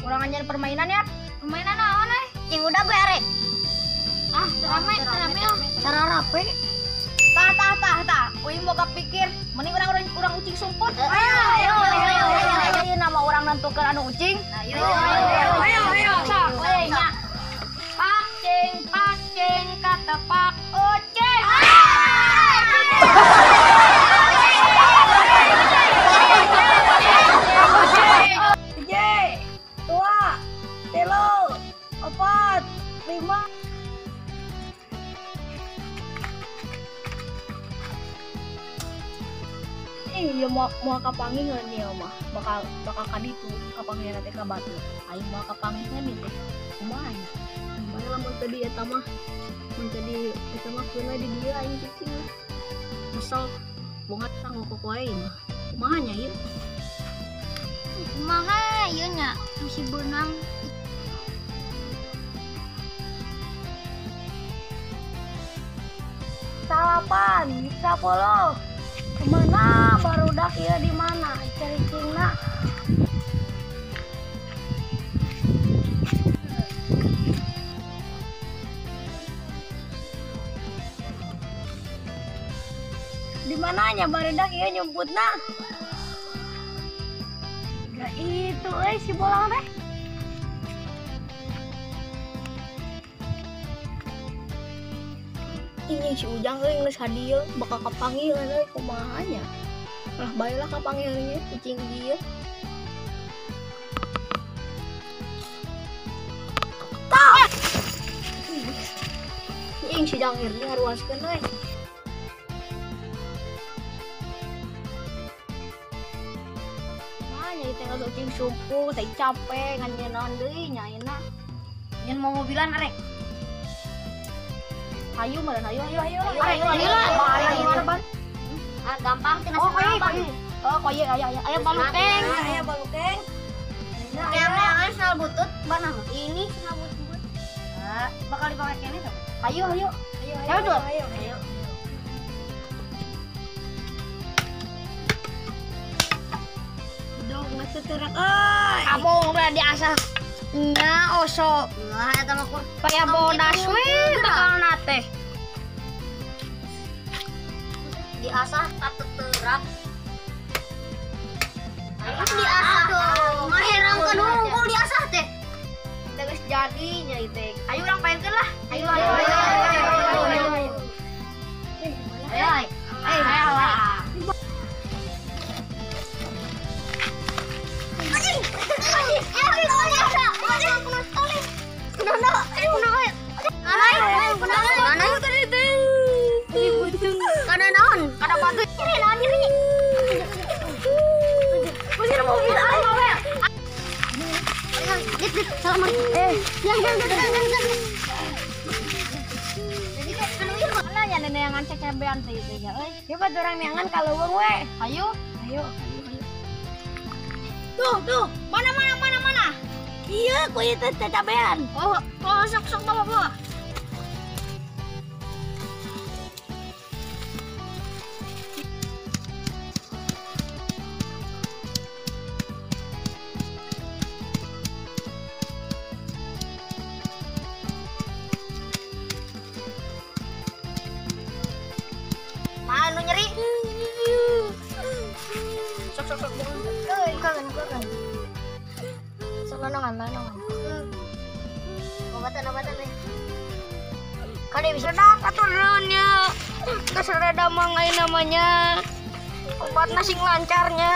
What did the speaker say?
Urang anjeun permainan ya. Permainan naon euy? Cing udah gue arek. Ah, rame, rame ah. Cara rapi. Tah tah tah tah. Uing boga pikir, mending urang ucing sumput. Ayo ayo ayo ayo. Nama urang nentukeun anu ucing. Ayo ayo ayo ayo. Sok we nya. Pacing pacing katepak ucing. Hiji, dua, tilu, opat, lima. Iya mau kapanggih nih mah bakal bakal kaditu kapanggih teh ka batu aing mau kapanggih nih teh kumaha nya bae lamun tadi eta mah mun tadi eta mah keuna di dieu aing cicing kesel bongat ngokok wae mah kumaha nya ieu kumaha ieu nya masih beunang salapan 10. Kemana barudak ieu di mana caricingna? Di mananya barudak ieu nyumputna? Gak itu euy si bolang teh. Ini si Ujang euy geus hadieu bakal kapanggih euy kumaha nya. Lah bae lah kapanggih nya kucing ieu. Tah. Ing si Jangir ngaruaskeun euy. Mah nya teh ucing sumpuk teh capek ngan nyeun deui nya ayeuna. Nyeun mau mobilan arek. Ayo meureun ayo ayo ayo ayo ayo ayo. Ah gampang tina sabar. Oh koye ayo ayo ayo balukeng. Ayo balukeng. Neangan sendal butut mana? Ini sendal butut. Ah, bakal dipakai kene tuh. Ayo ayo. Ayo ayo ayo. Ayo. Dog geus teurak euy. Abong udah diasah. Nya osok. Wah, eta mah kaya bodas we bakal nate. Diasah kateterak. Diasah tuh. Ngaherangkeun hungkul diasah teh. Teh geus jadi nya ieu teh. Ayo urang paenkeun lah. Ayo ayo ayo ayo ayo. Ayo ayo. Ayo lah. Coba orang neangan ka leuweung we. Ayo, ayo, ayo. Tuh, tuh. Mana mana mana mana. Iya, ku ieu teh cabean. Oh, oh sok sok bawa bawa. Anu nyeri. Sok sok sok. Euy, kangen kangen. Sok lanongan lanongan. Obatan-obatan deh. Kade bisa dak aturnya. Geus reda mah namanya. Obatna sing lancarnya.